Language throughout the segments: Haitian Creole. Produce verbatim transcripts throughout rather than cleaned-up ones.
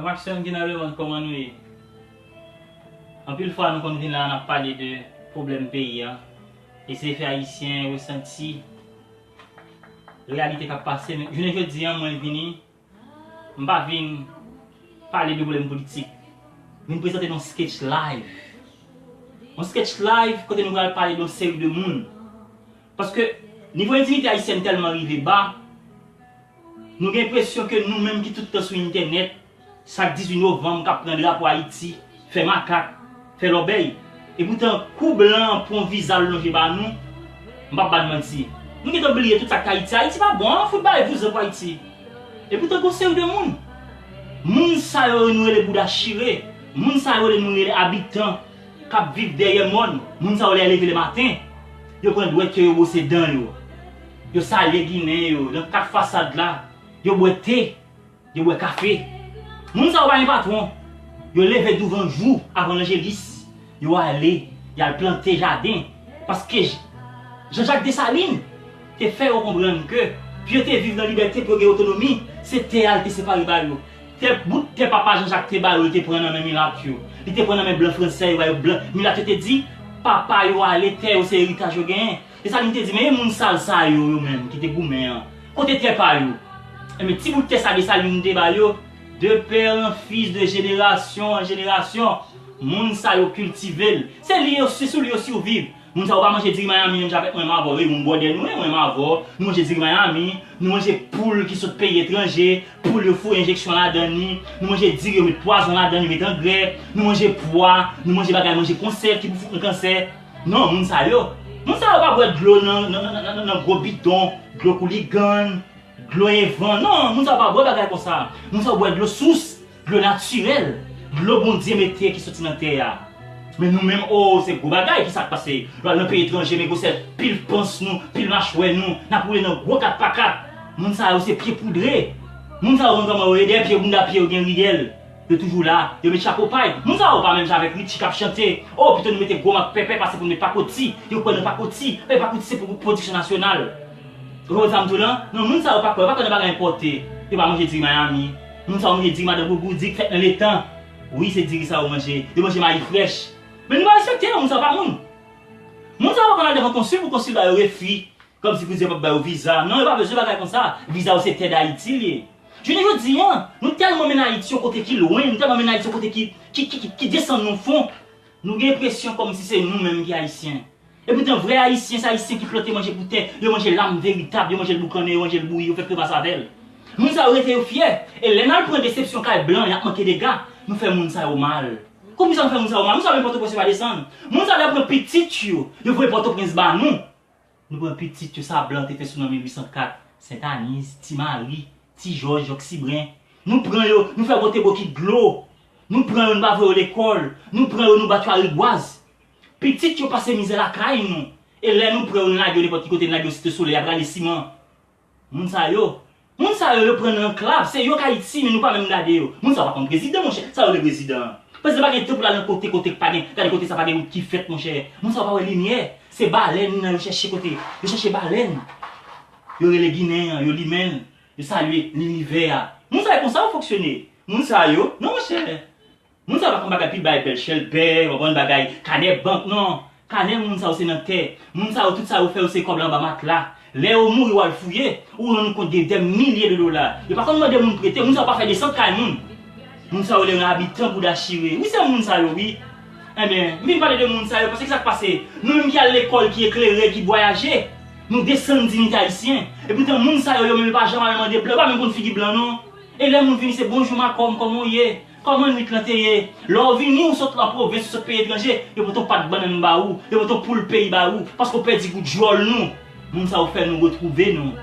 Maximum ki nan lemonn, kòman nou ye? Anpil fwa nou konn vin la, n ap pale de pwoblèm peyi a. Eseye fè Ayisyen resanti reyalite k ap pase. Men jounen jodi a, mwen vini, m pa vin pale de pwoblèm politik. M vin prezante nou yon sketch live. Yon sketch live kote nou pral pale de yon seri de moun. Paske nivo entimite ayisyèn tèlman rive ba, nou gen enpresyon ke nou menm ki tout tan sou entènèt, chak dizuit novanm k ap pran drapo Ayiti, fè makak, fè lòbèy. Epoutan, kou blan an pran viza l lonje ba nou, m p ap ba n manti. Nou gentan bliye tout sa k Ayiti. Ayiti pa bon, an fout bay vouzan pou Ayiti. Epoutan, gon seri de moun. Moun sa yo nou rele bouda chire. Moun sa yo rele nou rele abitan k ap viv dèyè mòn. Moun sa yo lè leve lematen, yo pran dwèt yo, yo bwose dan yo. Yo salye Ginen yo nan kat fasad la. Yo bwè te. Yo bwè kafe. Moun sa yo pa gen patwon. Yo leve douvan jou avan lanjelis. Yo ale, y al plante jaden. Paske J-, Jean-Jacques Dessalines te fè yo konprann ke pou yo te viv nan libète, pou yo gen otonomi, se tè a l te separe ba yo. Tè, bout tè papa Jean-Jacques te ba yo, li te pran nan men milat yo. Li te pran nan men blan fransè yo, ba yo blan. Milat yo te di, papa yo ale, tè yo se eritaj yo genyen. Dessalines te di, men e moun sal sa yo, yo menm, ki te goumen an? Kote tè pa yo? Enben, ti bout tè sa Dessalines te ba yo, de père en fils, de génération en génération, moun sa yo kiltive l. Se li yo, se sou li yo siviv. Moun sa yo pa manje diri Miami menm jan avèk mwen, m avè w, wi, moun bwòdè nou, wi, mwen, m avè w. Nou manje diri Miami, nou manje poul ki sot peyi etranje, poul yo foure enjeksyon ladan li, nou manje diri yo met pwazon ladan li, met angrè, nou manje pwa, nou manje bagay, manje konsèv ki pou fout nou kansè. Non, moun sa yo. Moun sa yo pa bwè dlo nan, nan, nan, nan, nan, nan gwo bidon, dlo Kouligann, dlo Evan. Non, moun sa yo pa bwè bagay konsa. Moun sa yo bwè dlo sous, dlo natirèl, dlo Bondye mete ki soti nan tè a. Men nou menm, o, se gwo bagay, ki sa k pase? Nou al nan peyi etranje, men gwosè pil pans nou, pil machwè nou, n ap woule nan gwo kat pa kat. Moun sa yo se pye poudre. Moun sa yo konn kòman yo ye, dèyè pye bounda pye yo gen riyèl. Yo toujou la, yo met chapo pay. Moun sa yo pa menm jan avèk Richie k ap chante. O, pito nou mete gwo mak pèpè pase pou nou met pakoti. Yo kwè nan pakoti. Men pakoti se pou pwodiksyon nasyonal. Ou konprann sa m di w lan? Non, moun sa yo pa kwè, yo pa kwè nan bagay enpòte. Yo pa manje diri Miami. Moun sa yo manje diri madan Gougou, diri k fèt nan letan. Wi, se diri sa yo manje. Yo manje mayi frèch. Men nou pa respekte yo, moun sa yo pa moun. Moun sa yo pa konn al devan konsil pou konsil ba yo refi. Kòmsi pou di yo p ap ba yo viza. Non, yo pa bezwen bagay konsa. Viza yo se tè Dayiti l ye. Jounen jodi a, nou tèlman mennen Ayiti yon kote ki lwen, nou tèlman mennen Ayiti yon kote ki, ki, ki, ki, ki desann nan fon. Nou gen enpresyon kòmsi se nou menm ki Ayisyen. Epoutan, vrè Ayisyen, se Ayisyen ki plante manje pou tè, yo manje lam veritab, yo manje l boukannen, yo manje l bouyi, yo fè kremas avè l. Moun sa yo rete yo fyè. E lè n al pran desepsyon kay blan, y ap manke dega, nou fè moun sa yo mal. Konbyen sa nou fè moun sa yo mal? Moun sa yo vin Pòtoprens, yo pa desann. Moun sa yo lè pran pitit yo, yo voye Pòtoprens ba nou. Nou pran pitit yo, sa blan te fè sou nan mil uit san kat, Sentaniz, Ti Mari, Ti Jòj, Jòksibren. Nou pran yo, nou fè yo pote bokit dlo. Nou pran yo, nou pa voye yo lekòl. Nou pran yo, nou bat yo a rigwaz. Pitit yo pase mizè lakay nou. E lè nou pran yo, nou lage yo nenpòt ki kote, nou lage yo Site Solèy, ap rale siman. Moun sa yo, moun sa yo, yo pran nan anklav. Se yo k Ayiti, men nou pa menm gade yo. Moun sa yo pa konn prezidan, monchè. Sa yo rele prezidan an? Prezidan pa gen tan pou l al nan kote, kote k pa gen, gade kote sa pa gen wout ki fèt, monchè. Moun sa yo pa wè limyè. Se balèn nan yo chèche kote. Yo chèche balèn. Yo rele Ginen an, yo limen l. Yo salye linivè a. Moun sa yo konsa yo fonksyone. Moun sa yo, non, monchè. Moun sa yo pa konn bagay pi bay bèl chèlbè, yo pa konn bagay kanè bank, non. Kanè moun sa yo se nan tè. Moun sa yo, tout sa yo fè yo se kòb la anba matla. Lè yo mouri, yo al fouye, ou rann ou kont gen dè milye de dola. Yo pa konn mande moun prete, moun sa yo pa fè desant kay moun. Moun sa yo rele abitan bouda chire. Wi, se moun sa yo, wi. Enben, m vin pale de moun sa yo, paske ki sa k pase? Nou menm ki al lekòl, ki eklere, ki vwayaje, nou desann diyite ayisyen. Epoutan, moun sa yo, yo menm yo pa janm al mande blan, yo pa menm konn figi blan, non. E lè moun vini, se bonjou makòm, kòman w ye? Kòman nwit lan te ye? Lè w vini, ou sot nan pwovens, ou sot peyi etranje, yo pote yon pat bannann ba ou, yo pote yon poul peyi ba ou, paske w pèdi gou djòl nou. Moun sa yo fè nou retwouve nou.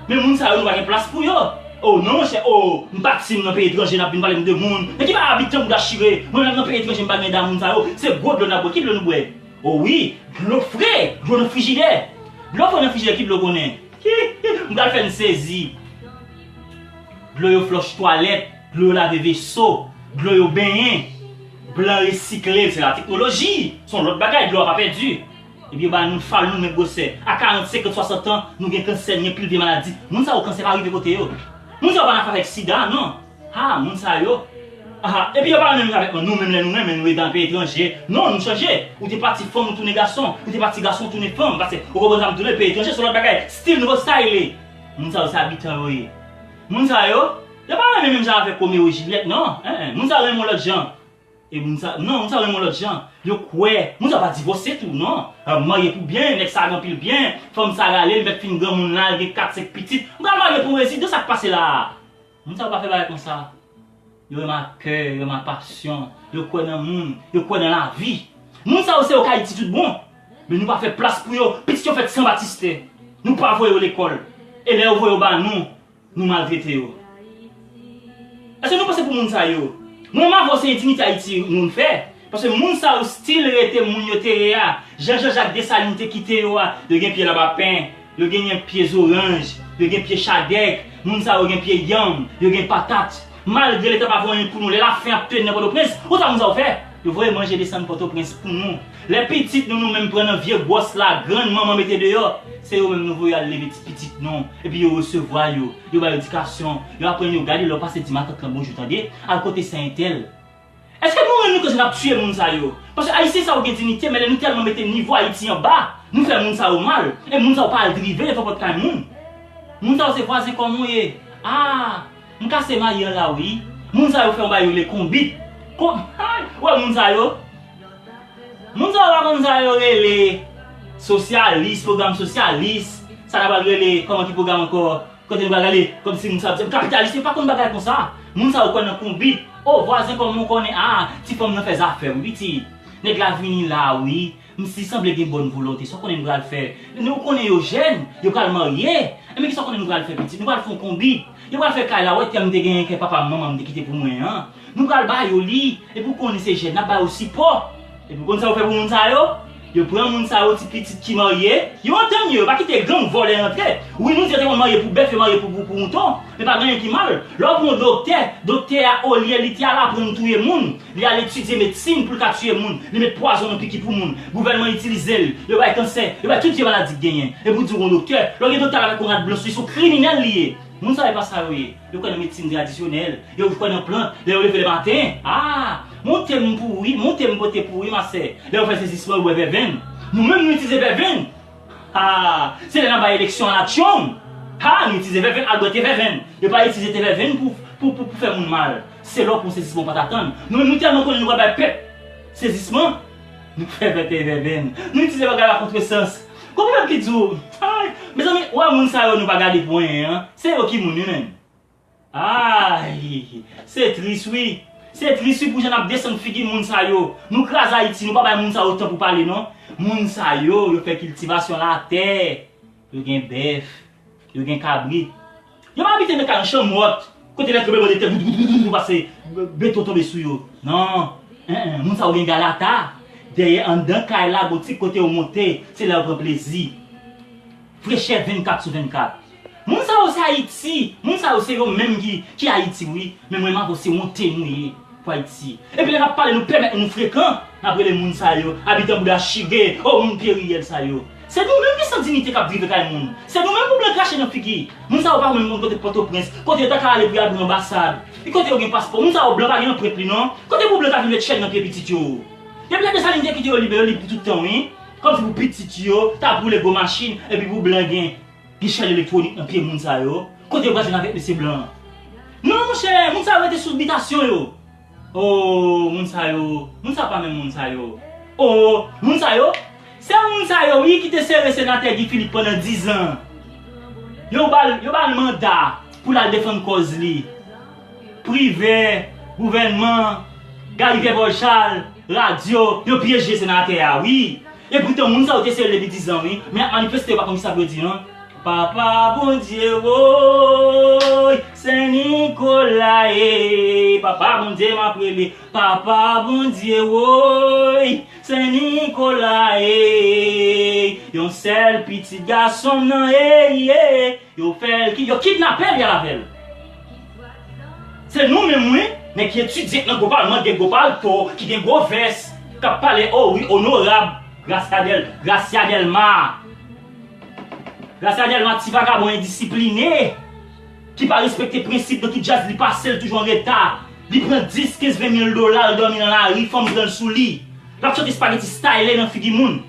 Men moun sa yo, nou pa gen plas pou yo. O non, monchè, o, m pa team nan peyi etranje, n ap vin pale m de moun. Men ki pa abitan bouda chire? Mwen menm nan peyi etranje, m pa gen da moun sa yo. Se gwo dlo n ap bwè. Ki dlo nou bwè? O wi, dlo fre, dlo nan frijidè. Dlo fre nan frijidè, ki dlo konnen? M pral fè n sezi. Dlo yo flòch twalèt, dlo yo lave veso, dlo yo benyen. Blan resikle l, se la teknoloji. Se yon lòt bagay, dlo a pa pèdi. Epi yo ba nou fal nou, men gwosè. A karant, senkant, swasant an, nou gen kansè, nou gen pil vye maladi. Moun sa yo, kansè pa rive kote yo. Moun sa yo pa nan afè avèk sida, non. Ha, moun sa yo. Aha, epi yo pa renmen menm avèk mwen. Nou menm, lè nou renmen, nou rete nan peyi etranje. Non, nou chanje. Ou te pati fanm, ou tounen gason. Ou te pati gason, ou tounen fanm. Paske, ou konprann sa m tounen, peyi etranje se lòt bagay. Stil nouvo style. Moun sa yo se abitan yo ye. Moun sa yo, yo pa renmen menm jan avèk Romeo Juliet, non. En, en. Moun sa yo renmen yon lòt jan. E moun sa, non, moun sa renmen yon lòt jan. Yo kwè, moun sa pa divòse tou, non. Marye pou byen, nèg sa gen anpil byen, fanm sa rale, li mèt fin granmoun la, li gen kat, senk pitit. M pral marye pou rezidans, sa k pase la a? Moun sa yo pa fè bagay konsa. Yo renmen ak kè, yo renmen ak pasyon, yo kwè nan moun, yo kwè nan lavi. Moun sa yo se yo k Ayiti tout bon. Men nou pa fè plas pou yo, pitit yo fèt san batistè. Nou pa voye yo lekòl. E lè yo voye yo ba nou, nou maltrete yo. Èske nou panse pou moun sa yo? Mwen, m avè w, se endinite Ayiti nou fè. Paske moun sa yo still rete moun yo te ye a. Jan Jean Jacques Dessalines te kite yo a, yo gen pye labapen, yo genyen pye zoranj, yo gen pye chadèk, moun sa yo gen pye yanm, yo gen patat. Malgre Leta pa fè anyen pou nou, lè lafen ap touye n nan Pòtoprens, ou sa moun sa yo fè? Yo voye manje desann Pòtoprens pou nou. Lè pitit nou, nou menm pran nan vye gwòs la, grann manman mete deyò, se yo menm nou voye al leve ti pitit nou, epi yo resevwa yo, yo ba yo edikasyon, yo aprann yo gade lè w pase di matant lan bonjou tande, al kote sè entèl. Èske nou rann nou kont se n ap tiye moun sa yo? Paske Ayisyen sa yo gen diyite, men lè nou tèlman mete nivo Ayiti anba, nou fè moun sa yo mal, e moun sa yo pa al drive devan pòt kay moun. Moun sa yo se vwazen kòm ou ye. Ah, m kase mayi an la wi. Moun sa yo fè yon bagay yo rele konbit. Kon, ay, ou wè moun sa yo? Moun sa yo pa konn sa yo rele sosyalis, pwogram sosyalis. Sa n ap al rele, kòman ki pwogram ankò? Kote nou pral rele, kòmsi moun sa yo kapitalis, yo pa konn bagay konsa. Moun sa yo kwè nan konbit. O, vwazen kòm ou konnen, ah, ti fanm nan fè zafè wi pitit. Nèg la vini la wi. M si sanble gen bòn volonte, sa w konnen nou pral fè? Nou konnen yo jèn, yo pral marye. Enben, kisa w konnen nou pral fè pitit? Nou pral fè yon konbit. Yo pral fè kay la, wè tè m te genyen ke papa m, manman m te kite pou mwen an. Nou pral ba yo li. Epi w konnen se jèn, n ap ba yo sipò. Epi w konn sa yo fè pou moun sa yo? Yo pran moun sa yo, ti pitit ki marye. Yo antann yo, yo pa kite gang vòlè antre. Wi, nou di yo te konn marye pou bèf, yo marye pou, pou, pou mouton. Men pa gen anyen ki mal. Lè w pran yon doktè, doktè a, olye li te al aprann touye moun, li al etidye medsin pou l ka tiye moun, li met pwazon nan piki pou moun. Gouvènman itilize l, yo bay kansè, yo bay tout vye maladi k genyen. Epi w di w gon doktè, lè w gen doktè avèk yon rad blanch, li se yon kriminèl li ye. Moun sa yo pa sa yo ye. Yo kwè nan medsin tradisyonèl, yo kwè nan plant, lè yo leve lè maten. Ah, monte m pou wi, monte m pote pou wi, masè. Lè yo fè sezisman, yo bwè vèvenn. Nou menm nou itilize vèvenn. Ha! Se lè n ap bay eleksyon a la tchong. Ha! Nou itilize vèvenn, al bwè te vèvenn. Yo pa itilize te vèvenn pou, pou, pou, pou fè moun mal. Se lè w pran sezisman w pa t atann. Nou menm nou tèlman konnen nou pral bay pèp sezisman, nou fè te vèvenn. Nou itilize bagay la kontresans. Gon pwoblèm ki di w, ay, mezanmi, ou wè moun sa yo nou pa gade pou anyen an. Se yo ki moun wi menm. Ay, se tris wi. Se tris wi pou jan n ap desann figi moun sa yo. Nou kraze Ayiti, nou pa bay moun sa yo tan pou pale non. Moun sa yo, yo fè kiltivasyon latè. Yo gen bèf, yo gen kabrit. Yo pa abite nan kay an chanm wòt, kote lè tonbe bò de tè, gout, gout, gout, gout, pase beton tonbe sou yo. Non. En, en, moun sa yo gen galata. Dèyè anndan kay la, gon ti kote yo monte, se la yo pran plezi. Frechè vennkat sou vennkat. Moun sa yo se Ayiti. Moun sa yo se yo menm ki, ki Ayiti wi. Men mwen m avè w se wonte nou ye pou Ayiti. Epi lè n ap pale nou pèmèt nou frekan, n ap rele moun sa yo abitan bouda chire, o moun pye riyèl sa yo. Se nou menm ki san diyite k ap drive kay moun. Se nou menm pou blan krache nan figi. Moun sa yo pa menm konn kote Pòtoprens, kote yo ta ka ale pou y al pran anbasad. Epi kote yo gen paspò. Moun sa yo blan pa gen anprent li non. Kote pou blan ta vin met chèn nan pye pitit yo? Depi lè Desalin te kite yo lib, yo lib pou tout tan wi. Kòmsi pou pitit yo ta boule gwo machin, epi pou blan gen, gen chèn elektwonik nan pye moun sa yo. Kote yo pral jwenn avèk mesye blan an? Non, monchè, moun sa yo rete sou bitasyon yo. O, moun sa yo, moun sa pa menm moun sa yo. O, moun sa yo, se moun sa yo, wi, ki te sere senatè Guy Philippe pandan diz an. Yo ba l, yo ba l manda pou l al defann kòz li. Privè, gouvènman, Gary Pierre Paul Charles, radyo, yo pyeje senatè a, wi. Epoutan, moun sa yo te sere l depi diz an, wi. Men y ap manifeste, yo pa konn kisa pou yo di, non. Papa Bondye woy, Sen Nikola e, Papa Bondye m ap rele, Papa Bondye woy, Sen Nikola e, yon sèl pitit gason m nan e, ye. Yo fè l ki, yo kidnape l, y al avè l. Se nou menm, wi, nèg ki etidye k nan gwo palman, gen gwo palto, ki gen gwo vès, k ap pale, o wi, onorab Gracia Del, Gracia Delma. Gracia Delma, ti vagabon endisipline, ki pa respekte prensip nan tout djaz li pase, l toujou an reta. Li pran dis, kenz, ven mil dola, l dòmi nan lari, fanm pran l sou li. L ap sot espageti style nan figi moun.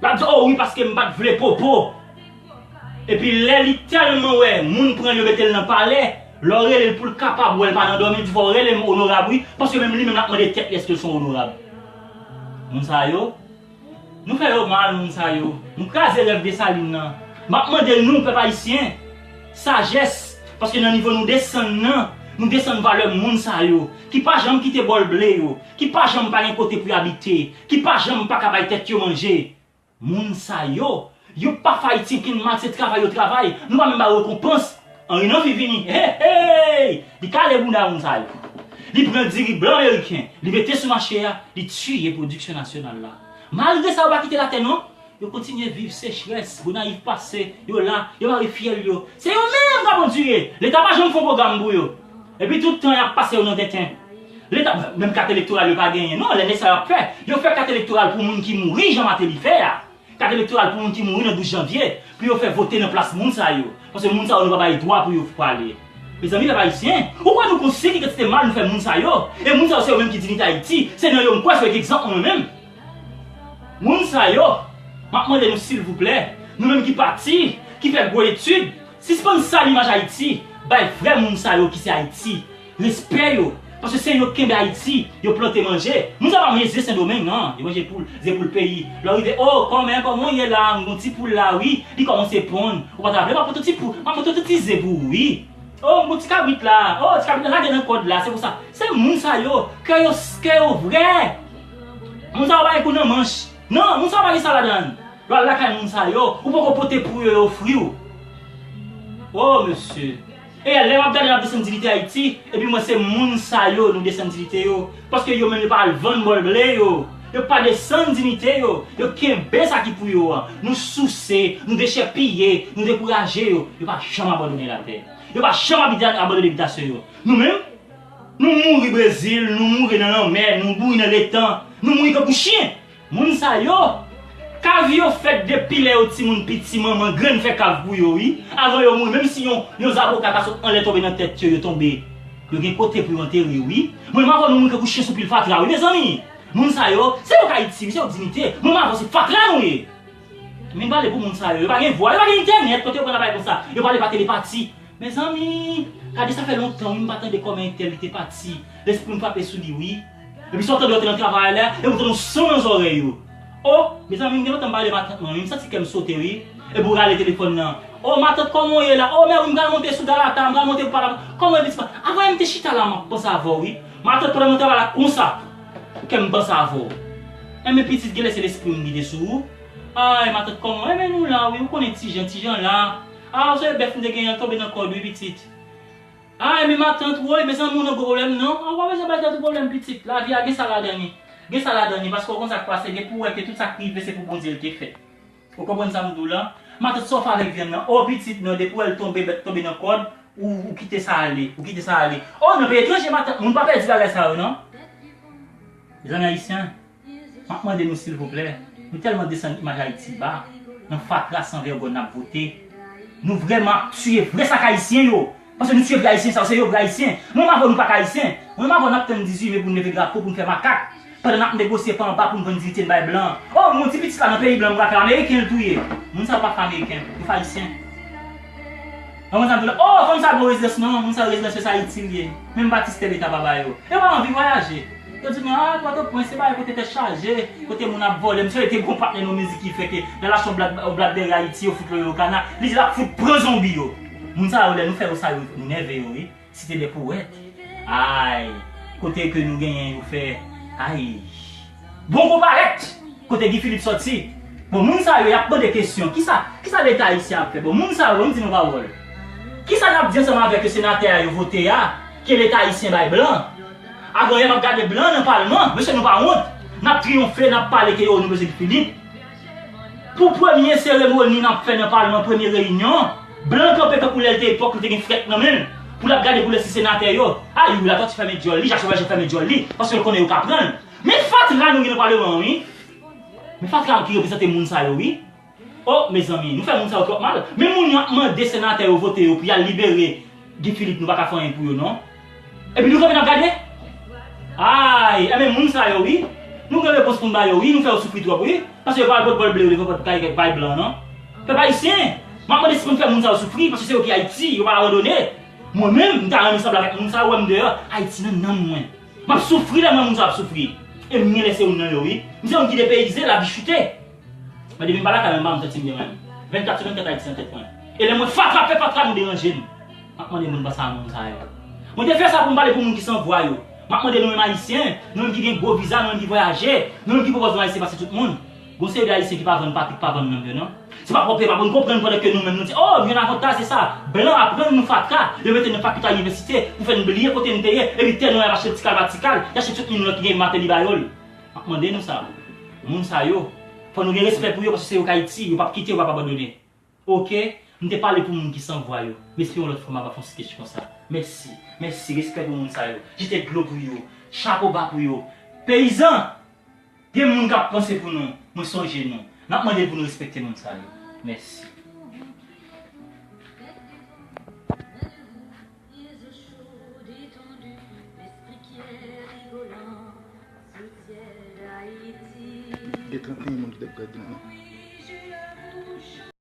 L ap di, "Oh wi, paske m pa t vle popo." Epi lè li tèlman wè moun pran l, yo mete l nan palè, lè w rele l pou l kapab wè l pa nan dòmi, l di, "Fò w rele m onorab wi," paske menm li menm l ap mande tèt li èske l se yon onorab. Moun sa yo, nou fè yo mal, moun sa yo. Nou kraze rèv Desalin nan. M ap mande nou, pèp ayisyen, sajès, paske nan nivo nou desann nan, nou desann valè moun sa yo, ki pa janm kite bòl ble yo, ki pa janm pa gen kote pou y abite, ki pa janm pa ka bay tèt yo manje. Moun sa yo, yo pa fè Ayiti okenn mal, se travay yo travay. Nou pa menm ba yo rekonpans. Anri nan vi vini. Hey, hey! Li kale bounda moun sa yo. Li pran diri blan meriken, li mete sou mache a, li tiye pwodiksyon nasyonal la. Malgre sa, yo pa kite latè non. Yo kontinye viv sechrès, Gonayiv pase, yo la, yo mare fyèl yo. Se yo menm k ap andire. Leta pa janm fè yon pwogram pou yo. Epi tout tan y ap pase yo nan tenten. Leta, menm kat elektoral yo pa genyen non, lè nèg sa yo ap fè, yo fè kat elektoral pou moun ki mouri, jan Martelly fè a. Kat elektoral pou moun ki mouri nan douz janvye, pou yo fè vote nan plas moun sa yo. Paske moun sa yo nou pa bay dwa pou yo pale. Mezanmi, pèp ayisyen, ou kwè nou konsi ki kantite mal nou fè moun sa yo? E moun sa yo se yo menm ki dinite Ayiti, se nan yo m kwè, se yo ki egzanp mwen menm. Moun sa yo, m ap mande nou silvouplè, nou menm ki pati, ki fè gwo etid, sispann sal imaj Ayiti, bay vrè moun sa yo ki se Ayiti respè yo. Paske se yo k kenbe Ayiti, yo plante manje. Moun sa pa manje ze Sendomeng, non. Yo manje poul, ze poul peyi. Lè w rive, "Oh, kòman, kòman w ye la? M gon ti poul la, wi." Li kòmanse ponn. Ou pa ta vle, m ap pote ti poul, m ap pote ti ze pou ou, wi. "Oh, m gon ti kabrit la. Oh, ti kabrit la lage nan kòd la, se pou sa." Se moun sa yo, kè yo, kè yo vrè. Moun sa yo pa gen kou nan manch. Non, moun sa yo pa gen sa ladan l. Lè w al lakay moun sa yo, ou poko pote pou yo, yo ofri w. Oh, mesye. E lè w ap gade n ap desann diyite Ayiti, epi mwen se moun sa yo nou desann diyite yo. Paske yo menm yo pa al vann bòl ble yo. Yo pa desann diyite yo. Yo kenbe sa ki pou yo an. Nou souse, nou dechèpiye, nou dekouraje yo. Yo pa janm abandone latè. Yo pa janm abite, abandone bitasyon yo. Nou menm, nou mouri Brezil, nou mouri nan lanmè, nou mouri nan letan, nou mouri tankou chen. Moun sa yo, kav yo fèt depi lè yo timoun piti, manman grenn fè kav pou yo, wi. Avan yo mouri, menm si yon, yon zaboka ta sot anlè tonbe nan tèt yo, yo tonbe. Yo gen kote pou yo antere, wi. Mwen, m avan nou mouri tankou chen sou pil fatra, wi, mezanmi. Moun sa yo, se yo k Ayiti, wi, se yo k diyite. Mwen, m avan se fatra nou ye. Men pale pou moun sa yo, yo pa gen vwa, yo pa gen entènèt, kote yo pran bagay konsa. Yo pale pa telepati. Mezanmi, gade sa fè lontan wi m pa tande kòman entèl li te pati. Lespri m frape sou li wi. Epi sa w tande yo te nan travay la, epi w tande yon son nan zòrèy yo. O, mezanmi, m gen lontan m pa rele matant mwen wi, m santi kè m sote wi. Epi w rale telefòn nan. O, matant kòman w ye la? O, mè wi m pral monte sou galata, m pral monte pou papa. Kòman w ye pitit mwen? Avan yè m te chita la m ap panse avè w wi. Matant pandan mwen travay la konsa, kè m panse avè w. Enben pitit, genlè se lespri m ki te sou ou. Ay, matant kòman w ye? Enben nou la wi, ou konnen Tijan, Tijan la. A, ou sonje bèf m te genyen an tonbe nan kòd wi pitit. A, enben matant, woy, mezanmi, ou nan gwo pwoblèm non. A, ou pa bezwen bay tèt ou pwoblèm pitit. Lavi a gen sa ladan li. Gen sa ladan li, paske w konn sa k pase, depi w wè ke tout sa k rive se pou Bondye l te fèt. Ou konprann sa m di w la? Matant, sa w fè avèk vyann nan? O, pitit, non, depi w wè l tonbe, bèt tonbe nan kòd, ou, ou kite sa ale, ou kite sa ale. O, nan peyi etranje, matant, moun pa pèdi bagay sa yo non. Mezanmi ayisyen, m ap mande nou silvouplè, nou tèlman desann imaj Ayiti ba, nan fatra san vègòy n ap vote. Nou vrèman ap tiye vrè sa k ayisyen yo. Paske nou tiye vrè ayisyen sa yo, se yo vrè ayisyen. Mwen m avè w nou pa k ayisyen. Mwen m avè w n ap tann dizuit me pou n leve drapo, pou n fè makak. Pandan n ap negosye pa anba pou n vann diyite n bay blan. O, m gon ti pitit la nan peyi blan m pral fè ameriken l touye. Moun sa yo pa fè ameriken, yo fè ayisyen. An mwen sa m di w la, o, fanm sa gon rezidans non, moun sa rezidans yo se Ayiti l ye. Menm batistè leta pa ba yo. Yo pa anvi vwayaje. Yo di mwen, a, Pòtoprens, se bagay kote tèt chaje, kote moun ap vòlè. M sonje te gon patnè nan mizik ki fè ke nan l achte yon Black, yon Blackberry Ayiti, yo fout l Lorcana. Li di l ap fout pran zonbi yo. Moun sa yo, lè nou fè yo sa, yo, nou nève yo, wi. Site dè powèt. Ay, kote ke nou genyen yo fè, ay. Bon kou parèt, kote Guy Philippe sòti. Bon, moun sa yo, y ap mande kesyon, kisa, kisa Leta ayisyen ap fè? Bon, moun sa yo, ban m di nou pawòl. Kisa n ap di ansanm avèk senatè a yo vote a, ke Leta ayisyen bay blan? Avan yè m ap gade blan nan palman, mesye nou pa wont. N ap triyonfe, n ap pale ke yo, nou bezwen Guy Philippe. Pou premye seremoni n ap fè nan palman, premye reyinyon, blan kanpe tankou lè l te epòk li te gen frèt nan men l, pou l ap gade koulè ti senatè yo. A, Youri Latortue fèmen djòl li, Jak Sovaj fèmen djòl li, paske l konnen yo ka pran l. Men fatra nou gen nan palman an, wi. Men fatra ki reprezante moun sa yo, wi. O, mezanmi, nou fè moun sa yo twòp mal. Men moun yo ap mande senatè yo vote yo pou y al libere Guy Philippe, nou pa ka fè anyen pou yo, non. Epi nou kanpe n ap gade? Ay, enben moun sa yo wi. Nou gen repons pou n ba yo wi, nou fè yo soufri twòp wi. Paske yo pa al pot bòl ble yo, yo pot kay kèk bay blan non. Pèp ayisyen, m ap mande si pou n fè moun sa yo soufri, paske se yo ki Ayiti, yo pa abandone. Mwen menm, m ta renmen sanble avèk moun sa yo, wè m deyò, Ayiti nan nanm mwen. M ap soufri lè m wè moun sa yo ap soufri. E m gen lè se youn nan yo wi. M se youn ki depeyize, lavi chite. Men depi m pa lakay mwen, m pa janm santi m byen mwen menm. Vennkat sou vennkat Ayiti nan tèt mwen. E lè m wè fatra ap fè fatra, nou deranje m. M ap mande moun panse a moun sa yo. Mwen te fè sa pou m pale pou moun ki san vwa yo. M ap mande nou menm Ayisyen, nou menm ki gen gwo viza, nou menm ki vwayaje, nou menm ki pwopòz yon Ayisyen pase tout moun. Gon seri de Ayisyen ki pa vann papye, ki pa vann nanm yo non. Se pa pwòpte pa pou n konprann pandan ke nou menm nou di, oh, m gen avantaj, se sa. Blan aprann nou fatra, yo mete n nan fakilte a inivèsite, pou fè n bliye kote n te ye, epi tè nou y ap achte ti kal pa ti kal, y achte tout moun ki gen Martelly ba yo l. M ap mande nou sa. Moun sa yo, fò nou gen respè pou yo, paske se yo k Ayiti, yo p ap kite, yo p ap abandone. Oke? M te pale pou moun ki san vwa yo. M espere yon lòt fwa m ap fè yon ti kesyon konsa. Mèsi. Mèsi. Respè pou moun sa yo. Jete dlo pou yo. Chapo ba pou yo. Peyizan! Gen moun k ap panse pou nou. Mwen sonje nou. N ap mande pou nou respekte moun sa yo. Mèsi. Gen trannteyen moun ki t ap gade m nan.